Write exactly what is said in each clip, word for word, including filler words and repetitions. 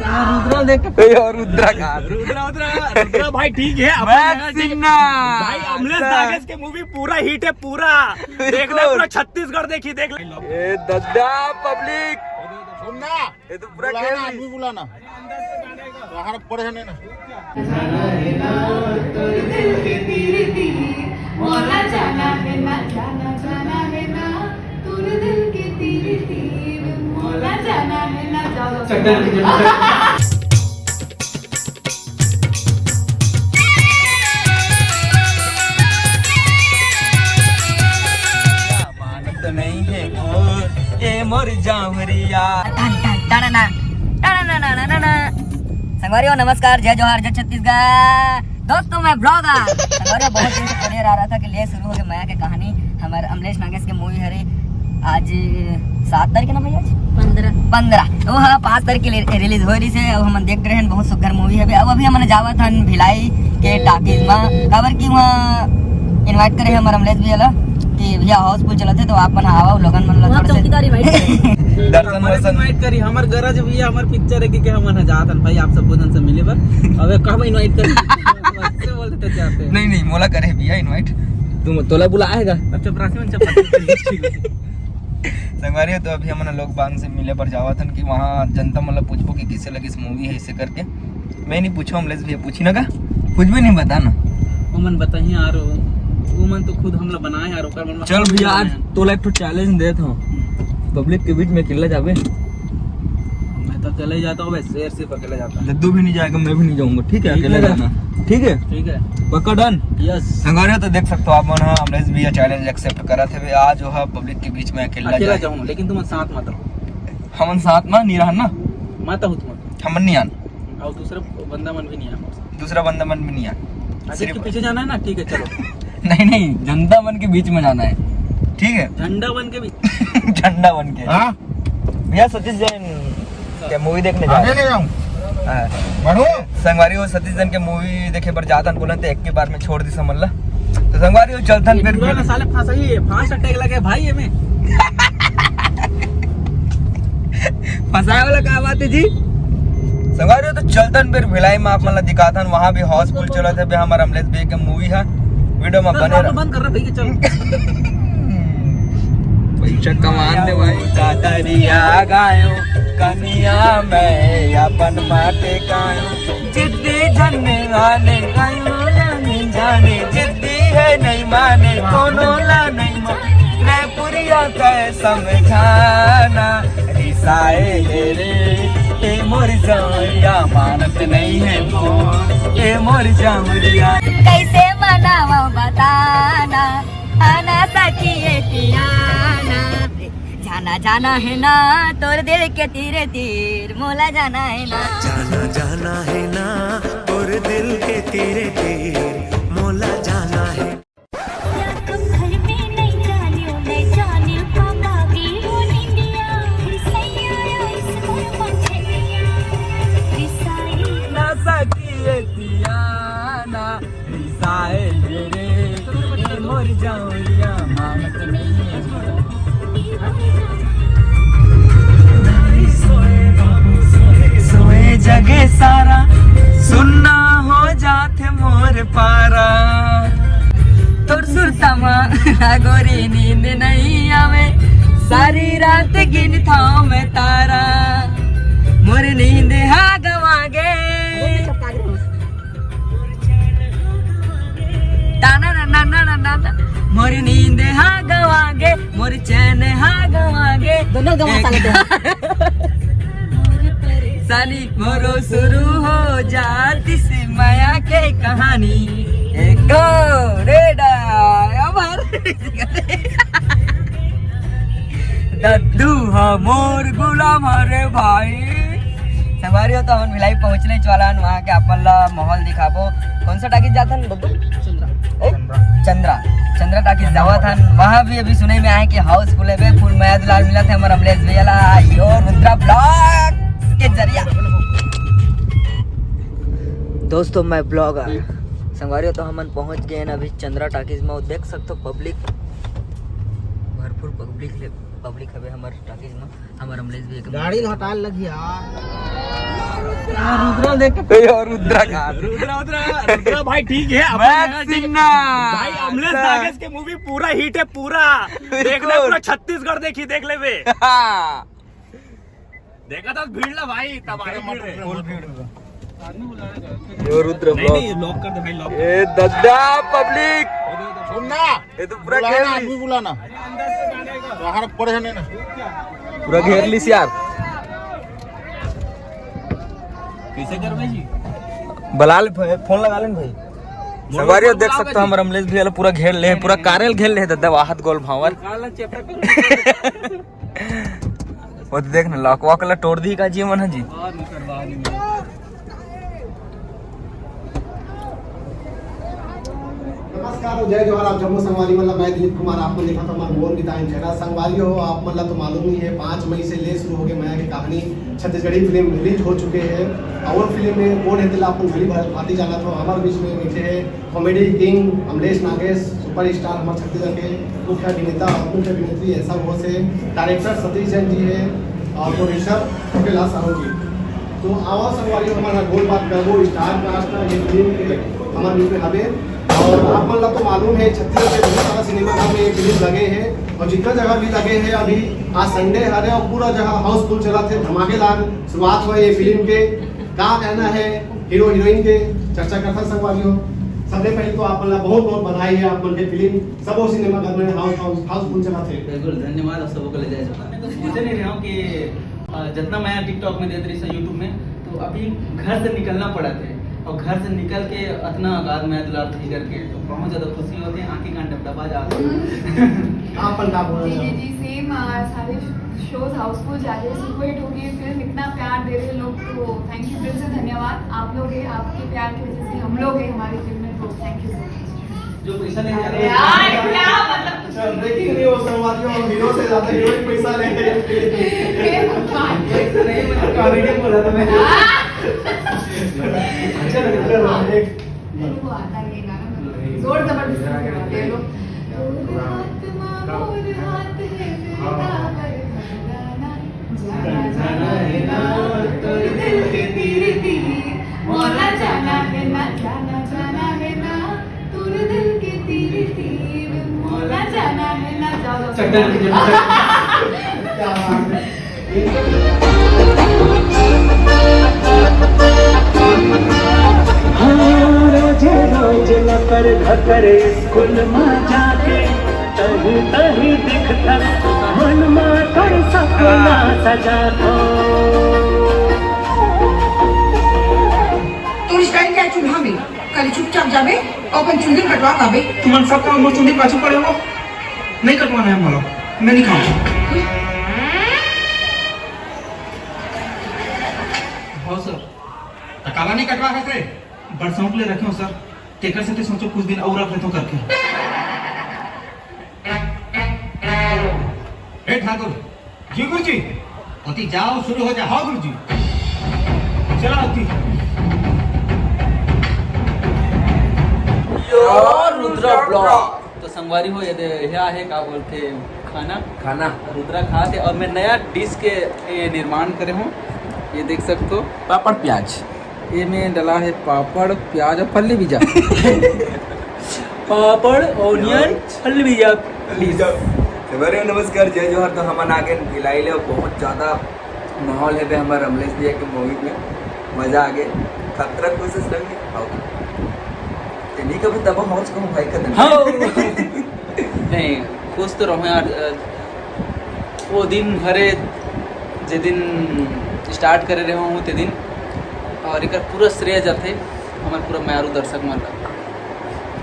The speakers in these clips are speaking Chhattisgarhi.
रुद्रा देख के ए, और रुद्रा का रुद्रा, रुद्रा, रुद्रा भाई ठीक है, अपन मैक्स है, ठीक है। सिन्हा। भाई, अमलेश ऐसा। नागेश के मूवी पूरा हिट है, पूरा। बिल्कुल। देखना, पूरा छत्तीसगढ़ देखी, देख ले। ए दद्दा पब्लिक, सुनना, ये तो पूरा बुलाना, खेल आदमी बुलाना। बाहर पड़े हैं ना। मानत नहीं है मोर, ए मोर जावरिया। टन टन टन टन टन टन टन टन। संगवारी हो, नमस्कार, जय जोहार, जय छत्तीसगढ़। दोस्तों, मैं ब्लॉगर। संगवारी हो, बहुत दिन से कोरियर आ रहा था कि ले शुरू हो गए मया के कहानी। हमारे अमलेश नागेश के मूवी हरे आज सात तारीख है ना भैया? आज पंद्रह। पंद्रह। तो हाँ, पाँच तारीख की रिलीज हो रही से। अब हम देख रहे हैं, बहुत सुघर मूवी है। अब अभी हमने जावा था भिलाई के टाकीज में, काबर कि वहाँ इनवाइट करे हैं हमारे अमलेश भैया ला कि भैया हाउसफुल चलत है, तो आप मन आवा, लोगन मन ला वहाँ थोड़ा से चौकीदार इनवाइट करे। दर्शन हमारे वर्शन। इनवाइट करी, हमार गरज भी है, हमार पिक्चर है कि, कि हमन ह जात हन भाई, आप सब जन से मिले बर। अबे कब इनवाइट करी? ऐसे बोलते तो जाते हैं। नहीं, नहीं, मोला करे भैया इनवाइट। तुम तोला बुलाएगा। अब चपरासी मन चपरासी। संगवारी हो, तो अभी हमन लोग बांध से मिले बर जावत हन कि वहाँ जनता मन ला पूछबो कि किसे लगिस मूवी है, इसे करके। मैं नहीं पूछो, अमलेश भैया पूछी ना का? कुछ भी नहीं बता ना। ओमन बताही यार, ओमन तो खुद हमला बनाए यार, ओकर मन चल भैया, आज तोला एक ठो चैलेंज देत हूँ। पब्लिक के बीच में अकेला जाबे? मैं तो अकेला ही जाता हूँ बे, शेर सिर्फ अकेला जाता है। दद्दू भी नहीं जाएगा, मैं भी नहीं जाऊंगा, ठीक है? ठीक अकेला है। जाना, ठीक है? ठीक है। पक्का डन? यस। संगवारी हो, तो देख सकते हो आप मन ह, अमलेश भैया चैलेंज एक्सेप्ट करा थे। आज जो है पब्लिक के बीच में अकेला अकेला जाए। जाऊंगा, लेकिन तुम साथ मत रहो। हमन साथ में नहीं रहन ना। मत हो तुम। हमन नहीं आन। और दूसरा बंदा मन भी नहीं आन। दूसरा बंदा मन भी नहीं आन। अच्छा, सिर्फ के पीछे जाना है ना, ठीक है, चलो। नहीं, नहीं, जनता मन के बीच में जाना है, ठीक है? झंडा बन के भी। झंडा बन के। हाँ? भैया, सतीश जैन के मूवी देखने जा आगे रहे ले हैं। जाऊं। हाँ। बढ़ू? संगवारी हो, सतीश जैन के मूवी देखे बर जात हन बोलन, तो एक के बार में छोड़ दी समझ ला। तो संगवारी हो, चलथन ये फिर पूरा ना साले फंसाई है, फांस अटैक लगे भाई ये में। फंसाए वाला का बात है जी? संगवारी हो, तो चलथन फिर भिलाई में आप मन ला दिखाथन, वहाँ भी हाउसफुल चलत है बे, हमार अमलेश भैया के मूवी है, वीडियो में बने रहो। बंद कर रहा भैया, चल। पैसा कमान दे भाई। दादरिया गायो, कनिया मैं अपन माटे गायो। जिद्दी जन आने गायो, जाने जाने, जिद्दी है नहीं माने, कोनो ला नहीं माने। मैं पुरिया तय समझाना, रिसाए ले रे, ए मोर जावरिया, मानत नहीं है मोर, ए मोर जावरिया। कैसे मनावा बताना, आना सखिए पियाना। जाना जाना है ना तोर दिल के तीरे तीर, मोला जाना है ना। जाना जाना है ना तोर दिल के तीरे तीर, मोला जाना है। या तो घर में नहीं जानियो, नहीं जानियो पापा भी वो निंदिया। फिर सैया आइस मोर पंचनिया। रिसाई ना सखिए पियाना। रिसाए रे, ए मोर जावरिया, मानत नहीं है। सोए जगे सारा, सुन्ना हो जाथे मोर पारा। तोर सुरता मा गोरी नींद नहीं आवे, सारी रात गिनथाव मैं तारा। मोर नींद हा गवा गे। ताना ना ना ना ना ना ना। मोर नींद हा गवा गे, मोर चैन हा गवा गे। दोनों गवा एक साले थे। साली मोरो शुरू हो जातिस मया के कहानी। एक दो, रे डा, अब हर दद्दू हा मोर गुलाम, अरे भाई। संगवारी हो, तो हमन भिलाई पहुंचने वाला हन, वहां के अपन ला माहौल दिखाबो। कौन सा टाकीज जात हन, दद्दू? चंद्रा। ए? चंद्रा। चंद्रा टाकीज जावत हन। वहां भी अभी सुने में आए कि हाउसफुल है बे, फुल मया दुलार मिलत है हमर अमलेश भैया ला, यो रुद्रा ब्लॉग के जरिया। दोस्तों, मैं ब्लॉगर। संगवारी हो, तो हमन पहुंच गए हैं अभी चंद्रा टाकीज में। देख सकते हो पब्लिक, भरपूर पब्लिक, पब्लिक हवे हमर टाकीज में। हमर अमलेश भी एक गाड़ी ल हटाए लगही यार। रुद्रा देख के ए, और रुद्रा का रुद्रा, रुद्रा, रुद्रा भाई ठीक है, अपन मैक्स जगह ठीक है। सिन्हा। भाई, अमलेश ऐसा। नागेश के मूवी पूरा हिट है, पूरा। देखना, बिल्कुल। पूरा छत्तीसगढ़ देखी, देख ले बे। हाँ। देखा था भीड़ ला भाई, तब आई भीड़ है। ये रुद्र नहीं, ब्लॉग। नहीं, लॉक कर दे भाई, लॉक। ये दद्दा पब्लिक। सुनना। ये तो पूरा बुलाना, घेर ली। आदमी बुलाना। बाहर पड़े हैं ना। पूरा घेर ली यार। कैसे कर भाई जी? बला ले भाई, फोन लगा ले ना भाई। बोलो, संगवारी हो, बोलो, देख बोलो सकते हो, जी। हमर अमलेश भैया ला पूरा घेर ले, पूरा कारेल घेर ले, दद्दा वाहत गोल भावर। काला चेपटा कर। वो तो देख ना, लॉक वॉक ला तोड़ दी का जी मन ह जी। बाहर निकल, बाहर निकल। नमस्कार और जय जोहार। आप जम्मो संगवारी मन ला, मैं दिलीप कुमार, आप मन देखत हो हमर मोर मितान चैनल। संगवारी हो, आप मन ला तो मालूम ही है, पाँच मई से ले शुरू हो गए मया के कहानी छत्तीसगढ़ी फिल्म रिलीज हो चुके हैं। और फिल्म में कौन है तेला आप मन भली भांति जानत हो। हमर बीच में बैठे हैं comedy king Amlesh Nagesh, superstar हमर छत्तीसगढ़ के मुख्य अभिनेता और मुख्य अभिनेत्री ऐसा वो से डायरेक्टर सतीश जैन जी है और प्रोड्यूसर कैलाश साहू जी। तो आवा संगवारी हो, हमर गोठ बात करबो स्टार कास्ट ला, ये फिल्म के हमर बीच में हवे। और आप मन ला तो मालूम है, छत्तीसगढ़ के बहुत सारा सिनेमा घर में ये फिल्म लगे है और जितना जगह भी लगे है, अभी आज संडे हरे और पूरा जगह हाउसफुल चलत है, धमाकेदार शुरुआत हुआ ये फिल्म के। का कहना है हीरो हीरोइन के, चर्चा करथन संगवारी हो। सबले पहले तो आप मन ला बहुत बहुत बधाई है, आप मन के फिल्म सबो सिनेमा घर में हाउस हाउस हाउसफुल चलत है। बिल्कुल, धन्यवाद आप सबो के लिए, जय जोहार। मैं तो सोचे नहीं रहा हूँ कि अ, जितना मैं टिकटॉक में देत रही, YouTube में, तो अभी घर से निकलना पड़ा थे और घर से निकल के अतना अगाध मैं दुलार थी करके, तो बहुत ज्यादा खुशी होती है, आंखें कान डबडबा जाते हैं। आप मन का बोलना जी जी चाहो? जी, सेम। सारे शोज हाउसफुल जा रहे हैं, सुपरहिट हो गई फिल्म, इतना प्यार दे रहे हैं लोग, तो थैंक यू, दिल से धन्यवाद। आप लोग हैं, आपके प्यार की वजह से हम लोग हैं हमारी फिल्म में, तो थैंक यू सो मच। जो पैसा नहीं अरे यार, क्या मतलब? चल, ब्रेकिंग न्यूज़, संगवारी हो, हीरो से ज्यादा हीरोइन पैसा ले रही है। हे भगवान। ऐसा नहीं, मतलब, कॉमेडी बोला था मैंने। हाँ। अच्छा लगा, चलो, एक मेरे को आता है ये गाना, मतलब, जोर जबरदस्ती से गाते हैं लोग। तोर हाथ मा मोर हाथ है, फिर काबर घबराना। जाना, जाना है ना, तोर दिल के तीर, तीर। मोला जाना है ना, जाना, जाना है ना, तोर दिल के तीर, तीर। मोला जाना है ना, जाओ, जाओ। चट्टान के जमीन। क्या बात है। हाँ, रोजे रोज लकर धकर स्कूल मा जाके तही तही दिखथस, मन मा कई सपना सजाथो। तोर स्टाइल क्या है चूल्हा में? कल चुपचाप जाबे और अपन चुंदी कटवा खाबे। तुमन सब का मोर चुंदी पाछू पड़े हो, नहीं कटवाना है मोला, मैं नहीं खाऊं। हाँ सर। त काला नहीं कटवा खाते? बरसौंक ले रखे हो सर, तेकर से ते सोचो कुछ दिन और रख लेथो करके। ए ठाकुर, जी गुरुजी। ओती जाओ, शुरू हो जा। हाँ गुरुजी। चला ओती। यो रुद्रा ब्लॉग। तो संगवारी हो, ये दे, ये आहे का बोलथे खाना। खाना। रुद्रा खात हे और मैं नया डिश के, ए, निर्माण करे हूँ। ये देख सकते हो, पापड़ प्याज। ये में डला है पापड़, प्याज और फल्ली बीजा। पापड़, ऑनियन, प्याज। फल्ली बीजा। फल्ली बीजा। सबरे नमस्कार, जय जोहार। तो हमन आगे भिलाई ले, बहुत ज्यादा माहौल है बे हमर अमलेश भैया के मूवी में, मजा आगे। खतरा कोशिश लगी। आओ। ते नहीं कभी तब हम हौज कहूँ भाई कदम। हाँ। नहीं, खुश तो रहूँ यार। अ, वो दिन हरे, जे दिन स्टार्ट करे रहे हूँ, ते दिन, और एकर पूरा श्रेय जाथे हमर पूरा म्यारू दर्शक मन ला।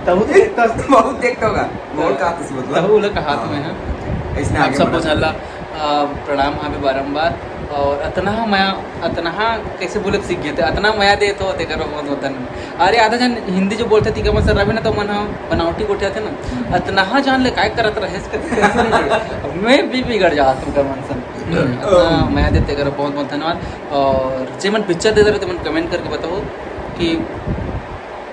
तहु देखता, बहुत देखता होगा। बहुत हाँ। कहा तुसी मतलब। तहु ला कहा हाँ। तुम्हें, हाँ। ऐसने आप आगे सबको बढ़ा। चल रहा। अ, प्रणाम हावे बारंबार। और अतना मैं, अतना कैसे बोले सीख गए थे, अतना मया दे तो तेकर बहुत वतन। अरे आधा जन हिंदी जो बोलते थे, सर रवि ना तो मन हम बनावटी गोठिया थे ना, अतना जान ले काय करत रहे इसके, कैसे नहीं बोले। मैं भी बिगड़ जाता हूँ मन सन। अतना मया दे तेकर बहुत बहुत धन्यवाद। और जे मन पिक्चर देख रहे, ते मन कमेंट करके बताओ कि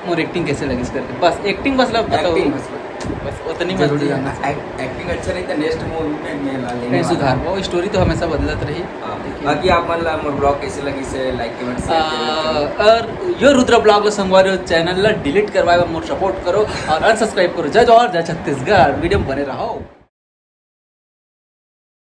मोर एक्टिंग कैसे लगिस करके। बस एक्टिंग बस ला बताओ। एक्टिंग बस ला। बस उतनी मत जरूरी है ना। एक्ट-, एक्टिंग अच्छा नहीं तो नेक्स्ट मूवी में मैं ला लेने नहीं वाला सुधार। हूँ। वो स्टोरी तो हमेशा बदलत रही। हाँ। बाकी आप मन ला मोर vlog कैसे लगिस हे, like, comment, share जरूर करो। और यो रुद्र vlog ला संगवारी हो, channel ला delete करवाए बर मोर support करो और unsubscribe करो। जय जोहार, जय छत्तीसगढ़, video में बने रहो।